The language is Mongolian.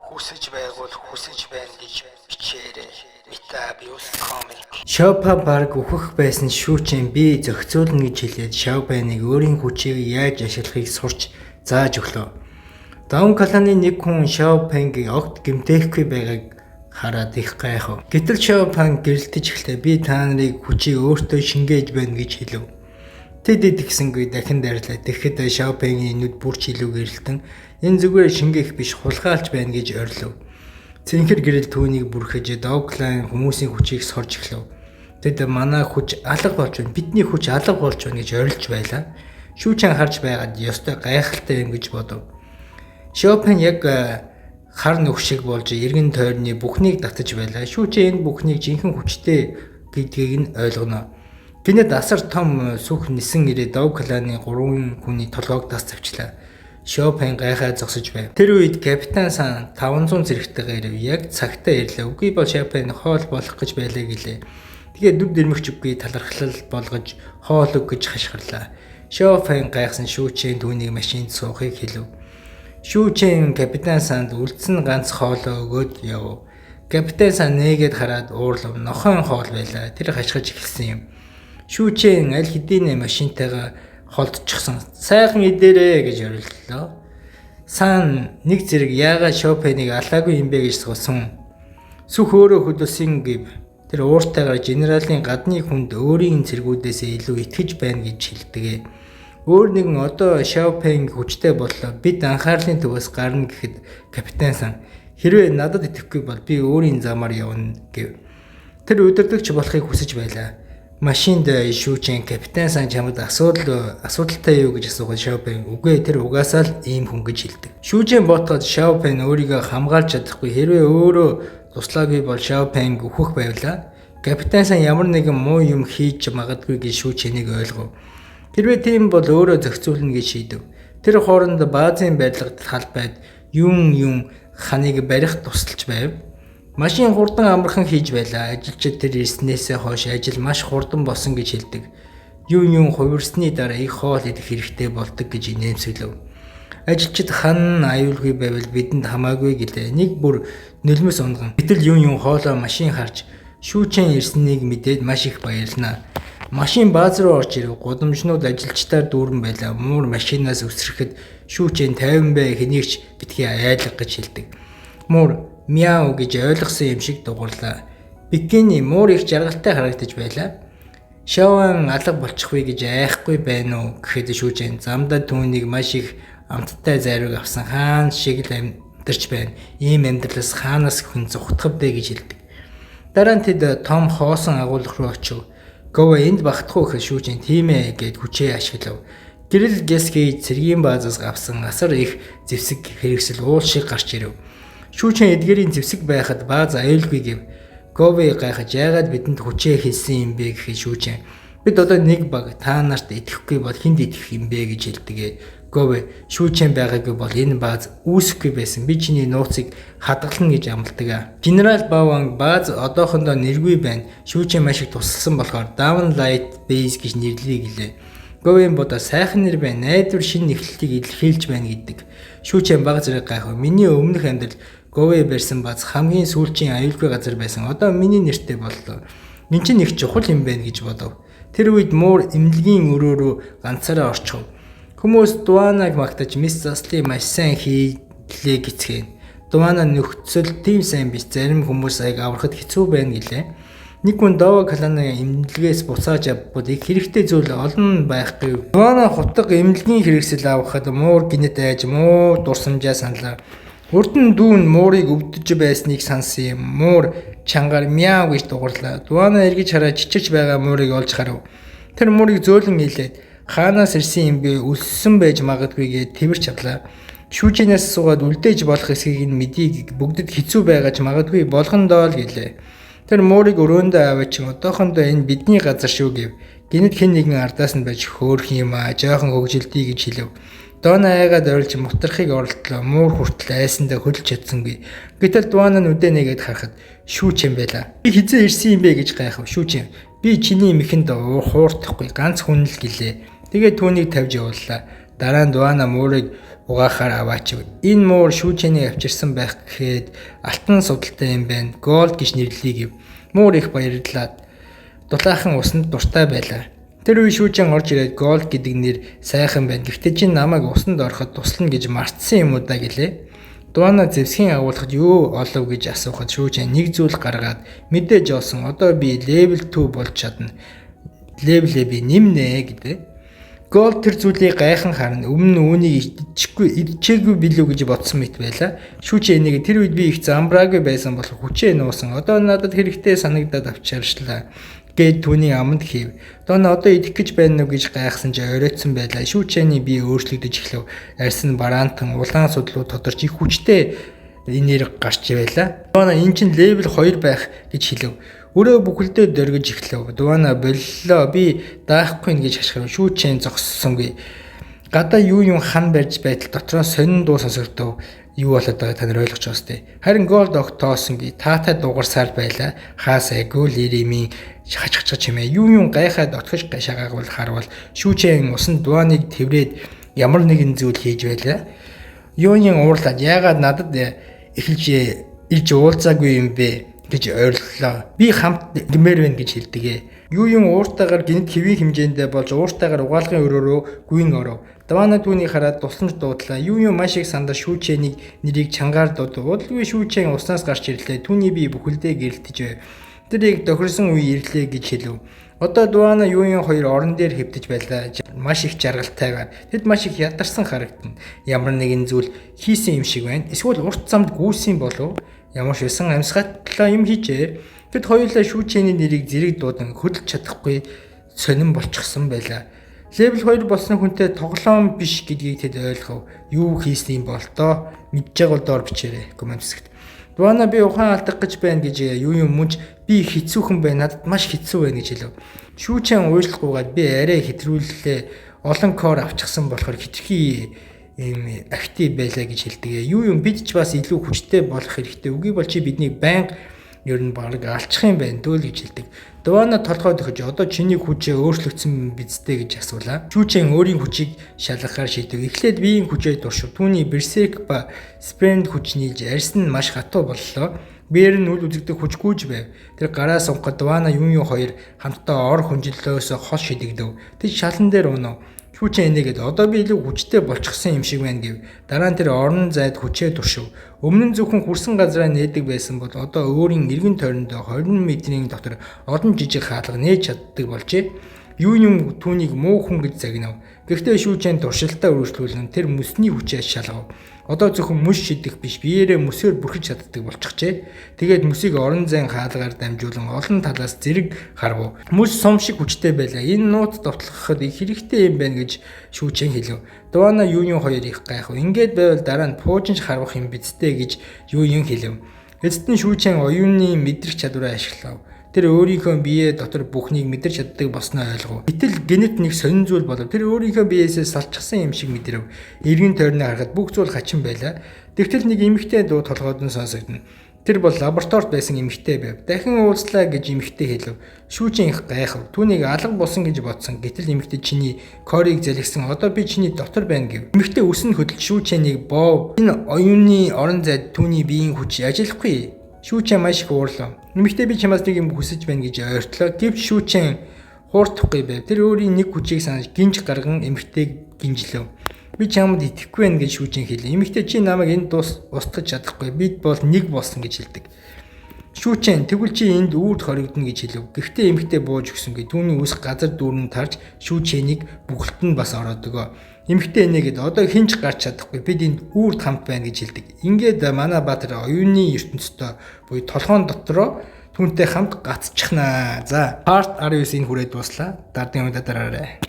Хүсэж байгвал хүсэж байна гэж бичээрэй. Metabius comic. Шопа баг үхэх байсан шүүчэн би зохицуулна гэж хэлээд Шаопаныг өөрийн хүчийг яаж ашиглахыг сурч зааж өглөө. Даун кланы нэг хүн Шаопанг огт гэмтээхгүй байгааг хараад их гайхав. Гэтэл Шаопан гэрэлтэж эхлэв. Би та нарыг хүчийг өөртөө шингээж байна гэж хэлв. Тэд итгэсэнгүй дахин дайрлаа. Тэгэхэд Шаопангийн нүд бүр ч илүү гэрэлтэн энэ зүгээр шингээх биш хулгайлж байна гэж орилов. Цэнхэр гэрэл түүнийг бүрхэж Доглайн хүмүүсийн хүчийг сорж эхлэв. Тэд манай хүч алга болж байна. Бидний хүч алга болж байна гэж орилж байлаа. Шүүчэн харж байгаад ёстой гайхалтай юм гэж бодов. Шопен яг хар нүх шиг болж эргэн тойрны бүхнийг татаж байлаа. Шүүчэн энэ бүхнийг жинхэнэ хүчтэй гэдгийг нь ойлгоно. Гэнэт асар том сүх нисэн ирээд Догланы гурван хүний толгойг тас тавьчлаа. Шопен гайхаа зогсож байв. Тэр үед капитан Сан 500 зэрэгтэйгээ ирэв. Яг цагтаа ирлээ. Үгүй бол Шопен хоол болох гэж байлаа гэлээ. Тэгээд нүд дэрмэгч үгүй талархлал болгож хоол өг гэж хашгирлаа. Шопен гайхсан шүүчэн түүнийг машинд суухыг хэлв. Шүүчэн капитан Санд үлдсэн ганц хоолоо өгөөд яв. Капитан Сан нээгээд хараад уурлав. Нохойн хоол байлаа. Тэр хашгирч эхэлсэн юм. Шүүчэн аль хэдийнэ машинтайгаа холдчихсон. Сайхан идээрээ гэж орилдлоо. Сан нэг зэрэг яагаад Шопеныг алаагүй юм бэ гэж суусан. Сүх өөрөө хөдөлсөн гэв. Тэр ууртайгаар генералын гадны хүнд өөрийн цэргүүдээсээ илүү итгэж байна гэж хэлдэг. Өөр нэгэн одоо Шопен хүчтэй боллоо. Бид анхаарлын төвөөс гарна гэхэд капитан Сан хэрвээ надад итгэхгүй бол би өөрийн замаар явна гэв. Тэр удирдагч болохыг хүсэж байлаа. Машинд шүүчэн капитан Сан чамд асуудалтай юу гэж асуугаад Шаопен үгүй тэр угаасаа л ийм хүн гэж хэлдэг. Шүүжэн ботход Шаопен өөрийгөө хамгаалж чадахгүй хэрвээ өөрөө туслаагүй бол Шаопен үхэх байлаа. Капитан Сан ямар нэгэн муу юм хийж магадгүй гэж шүүчэнийг ойлгов. Хэрвээ тийм бол өөрөө зохицуулна гэж шийдэв. Тэр хооронд баазын барилга талбайд юун юун ханыг барих тусалж байв. Машин хурдан амархан хийж байлаа. Ажилчид тэр ирснээсээ хойш ажил маш хурдан болсон гэж хэлдэг. Юун юун хувирсны дараа их хоол идэх хэрэгтэй болдог гэж инээмсэглэв. Ажилчид хан аюулгүй байвал бидэнд хамаагүй гэлээ. Нэг бүр нулимс унган. Гэтэл юун юун хоолоо машин харж шүүчэн ирснийг мэдээд маш их баярлнаа. Машин бааз руу орж ирэв. Гудамжнууд ажилчдаар дүүрэн байлаа. Муур машинаас өсөрөхөд шүүчэн 50 бай хэнийг ч битгий айлга гэж хэлдэг. Муур мяу гэж ойлгосон юм шиг дугуурлаа. Бикини муур их жаргалтай харагдаж байлаа. Шаван алга болчихвээ гэж айхгүй байна уу гэхэд шүүжэн замдаа түүнийг маш их амттай зайрыг авсан хаан шиг л амьдарч байна. Ийм амьдралаас хаанаас хүн зугтах вэ гэж хэлдэг. Дараа нь тэд том хоосон агуулга руу очив. Гова энд багтах уу гэхэд шүүжэн тийм ээ гэд хүчээ ашиглав. Гэрэл Гески цэргийн баазаас авсан асар их зэвсэг хэрэгсэл уул шиг гарч ирэв. Шүүчэн эдгээрийн зэвсэг байхад бааз аюулгүй гэв. Гови гайхаж яагаад бидэнд хүчээ хэлсэн юм бэ гэхэд шүүчэн бид одоо нэг баг та нарт итгэхгүй бол хүнд итгэх юм бэ гэж хэлдэг. Гови шүүчэн байгаагүй бол энэ бааз үүсэхгүй байсан. Би чиний нууцыг хадгална гэж амладаг. Генерал Баван бааз одоохондоо нэргүй байна. Шүүчэн маш их тусалсан болохоор Down Light Base гэж нэрлэе гэлээ. Говийн бодоо сайхан нэр байна. Найдвар шинэ нэвтрэлтийг илэрхийлж байна гэдэг. Шүүчэн баг зэрэг гайхав. Миний өмнөх амьдрал Гови барьсан бааз хамгийн сүүлчийн аюулгүй газар байсан. Одоо миний нэртэй боллоо. Энд чинь их чухал юм байна гэж бодов. Тэр үед муур эмнэлгийн өрөө рүү ганцаараа орчихов. Хүмүүс Дуанаг магтаж мис заслыг маш сайн хийлээ гэцгээн. Дуана нөхцөл тийм сайн биш. Зарим хүмүүс аяг аврахад хэцүү байна гэлээ. Нэг хүн Дова Каланы эмнэлгээс буцааж авбал их хэрэгтэй зүйл олон байхгүй. Дуана хутга эмнэлгийн хэрэгсэл авахад муур гинэт айж муу дурсамжаа саналаа. Урд нь дүүн муурыг өвдөж байсныг сансан юм. Муур чангаар мяу гэж дугуурлаа. Дуана эргэж хараад чичирч байгаа муурыг олж харав. Тэр муурыг зөөлөн илээд хаанаас ирсэн юм бэ? Өлссөн байж магадгүй гээд тэрч авлаа. Шүүжэнээс суугаад үлдээж болох эсхийг нь мэдийг бүгдэд хэцүү байгаа ч магадгүй болгондоо л гэлээ. Тэр муурыг өрөөндөө аваачин одоохондоо энэ бидний газар шүү гэв. Гэнэт хэн нэгэн ардаас нь байж хөөх юм аа, жоохон хөгжилдий гэж хэлв. Дона айгаад ойрлж мутархыг оролдлоо. Муур хүртэл айсандаа хөлж чадсангүй. Гэтэл Дуана нүдэ нэгээд харахад шүүч юм байла. Би хизээ ирсэн юм бэ гэж гайхав. Шүүч юм. Би чиний мэхэнд хуурдахгүй ганц хүн л гэлээ. Тэгээд түүнийг тавьж явууллаа. Дараа нь Дуана муурыг угаахаар аваачив. Энэ муур шүүчэний авчирсан байх гэхэд алтан судалтай юм байна. Gold гэж нэрлэе гэв. Муур их баярлаад дулаахан усанд дуртай байлаа. Тэр үе шүүчэн орж ирээд Gold гэдэг нэр сайхан байна. Гэхдээ чи намайг усанд ороход туслана гэж мартсан юм уу да гэлээ. Дуана зэвсгийн агуулгад юу олов гэж асуухад шүүчэн нэг зүйл гаргаад мэдээж олсон. Одоо би level 2 болж чадна. Level ээ би нэмнэ гэдэг. Gold тэр зүйлийг гайхан харна. Өмнө нь үүнийг идчихээгүй билүү гэж бодсон мэт байлаа. Шүүчэн энийг тэр үед би их замбраагүй байсан болох хүчээ нуусан. Одоо надад хэрэгтэй санагдаад авчаарчлаа гээд түүний аманд хийв. Дона одоо идэх гэж байна уу гэж гайхсан чи оройтсон байлаа. Шүүчэний бие өөрчлөгдөж эхлэв. Арьс нь бараантан улаан судлуу тодорч их хүчтэй энерги гарч байлаа. Дуана эн чинь level 2 байх гэж хэлэв. Өрөө бүхэлдээ дөргиж эхлэв. Дуана боллоо би даахгүй гэж хашгирав. Шүүчэн зогссонгүй. Гадаа юу юм хан барьж байтал дотроо сонин дуу сонсогдов. Юу болоод байгааг та нар ойлгож байгаа сте. Харин Gold огт тоосонгүй. Таатай дуугарсаар байлаа. Хаас айгүй лиримийн хач хач чимээ. Юу юм гайхаад отгож шагаагвал харвал шүүчэн усан дуаныг тэврээд ямар нэгэн зүйл хийж байлаа. Юунын уурлаад яагаад надад эхэлж ирж уулзаагүй юм бэ гэж ойрлолоо. Би хамт гэмээр байна гэж хэлдэг. Юу юм ууртайгаар гинт хэвийн хэмжээндээ болж ууртайгаар угаалгын өрөө рүү гүйн оров. Давана түүнийг хараад тусламж дуудлаа. Юу юм маш их сандаа шүүчэнийг нэрийг чангаар дуудав. Удалгүй шүүчэн уснаас гарч ирлээ. Түүний бие бүхэлдээ гэрэлтэж байв. Тэрийг тохирсон үе ирлээ гэж хэлв. Одоо Дуана юуын хоёр орон дээр хэвтэж байлаа. Маш их жаргалтайгаар. Тэд маш их ядарсан харагдана. Ямар нэгэн зүйл хийсэн юм шиг байна. Эсвэл урт замд гүйсэн болов. Ямар ч байсан амьсгатлаа юм хийжээ. Тэд хоёулаа шүүчээний нэрийг зэрэг дуудан хөдөлж чадахгүй сонин болчихсон байлаа. Level 2 болсон хүнтэй тоглоом биш гэдгийг тэд ойлгов. Юу хийсэн юм бол доо мэдж байгаа бол доор бичээрэй коммент хэсэгт. Дуана би ухаан алдах гэж байна гэж юу юм мөнч би хэцүүхэн байна надад маш хэцүү байна гэж хэлв. Шүүчэн уушлахгүйгээд би арай хэтрүүллээ. Олон core авчихсан болохоор хитрхи ийм active байлаа гэж хэлдэг. Юу юм бид ч бас илүү хүчтэй болох хэрэгтэй. Үгүй бол чи биднийг байнга ер нь бараг алчих юм байна дөө л гэж хэлдэг. Дуана толгой дөхөж одоо чиний хүчээ өөрчлөгдсөн биз дээ гэж асуулаа. Шүүчэн өөрийн хүчийг шалгахаар шийдэв. Эхлээд биеийн хүчээ туршив. Түүний берсерк ба спренд хүч нийлж арьс нь маш хатуу боллоо. Биеэр нь үл үзэгдэх хүч гүйж байв. Тэр гараа сунгахад Дуана юм юм хоёр хамтдаа ор хүнжлөөс хол шидэгдэв. Тэд шалан дээр унав. Шүүчэн энийгээд одоо би илүү хүчтэй болчихсон юм шиг байна гэв. Дараа нь тэр орон зайд хүчээ туршив. Өмнө нь зөвхөн хүрсэн газраа нээдэг байсан бол одоо өөрийн эргэн тойрондоо 20 метрийн дотор олон жижиг хаалга нээж чаддаг болжээ. Юу юм түүнийг муу хүн гэж загнав. Гэхдээ шүүчэн туршилтаа үргэлжлүүлэн тэр мөсний хүчээ шалгав. Одоо зөвхөн мөс шидэх биш биеэрээ мөсөөр бүрхэж чаддаг болчихжээ. Тэгээд мөсийг орон зайн хаалгаар дамжуулан олон талаас зэрэг харав. Мөс сум шиг хүчтэй байлаа. Энэ нууц довтлоход их хэрэгтэй юм байна гэж шүүчэн хэлв. Дуана юун хоёр их гайхав. Ингээд байвал дараа нь пуужинч харвах юм биз дээ гэж юун хэлв. Эцэст нь шүүчэн оюуны мэдрэх чадвараа ашиглав. Тэр өөрийнхөө бие дотор бүхнийг мэдэрч чаддаг болсноо ойлгов. Гэтэл гэнэт нэг сонин зүйл болов. Тэр өөрийнхөө биеэсээ салчихсан юм шиг мэдрэв. Эргэн тойрноо харахад бүх зүйл хачин байлаа. Тэгтэл нэг эмэгтэй дуу толгойд нь сонсогдоно. Тэр бол лабораторид байсан эмэгтэй байв. Дахин уулзлаа гэж эмэгтэй хэлв. Шүүчэн их гайхав. Түүнийг алга болсон гэж бодсон. Гэтэл эмэгтэй чиний core ыг залгисан. Одоо би чиний дотор байна гэв. Эмэгтэй үсэн хөдөлж шүүчэнийг боов. Энэ оюуны орон зайд түүний биеийн хүч ажиллахгүй. Шүүчэн маш их уурлаа. Эмэгтэй би чамаас нэг юм хүсэж байна гэж ойртлоо. Гэвч шүүчэн хуурдахгүй байв. Тэр өөрийн нэг хүчийг санаж гинж гарган эмэгтэйг гинжлэв. Би чамд итгэхгүй байна гэж шүүчэн хэлээ. Эмэгтэй чи намайг энд дус устгах чадахгүй. Бид бол нэг болсон гэж хэлдэг. Шүүчэн тэгвэл чи энд үрд хоригдоно гэж хэлв. Гэхдээ эмэгтэй бууж өгсөнгүй. Түүний үс газар дүүрэн тарж шүүчэнийг бүгэлт нь бас ороод өгөө. Эмэгтэй энийгэд одоо хэн ч гарч чадахгүй. Бид энд үрд хамт байна гэж хэлдэг. Ингээд манай Баатар оюуны ертөнцийн буюу толгоон дотроо түүнтэй хамт гацчихнаа. За, part 19 энэ хүрээд дууслаа. Дардын удаа дараарай.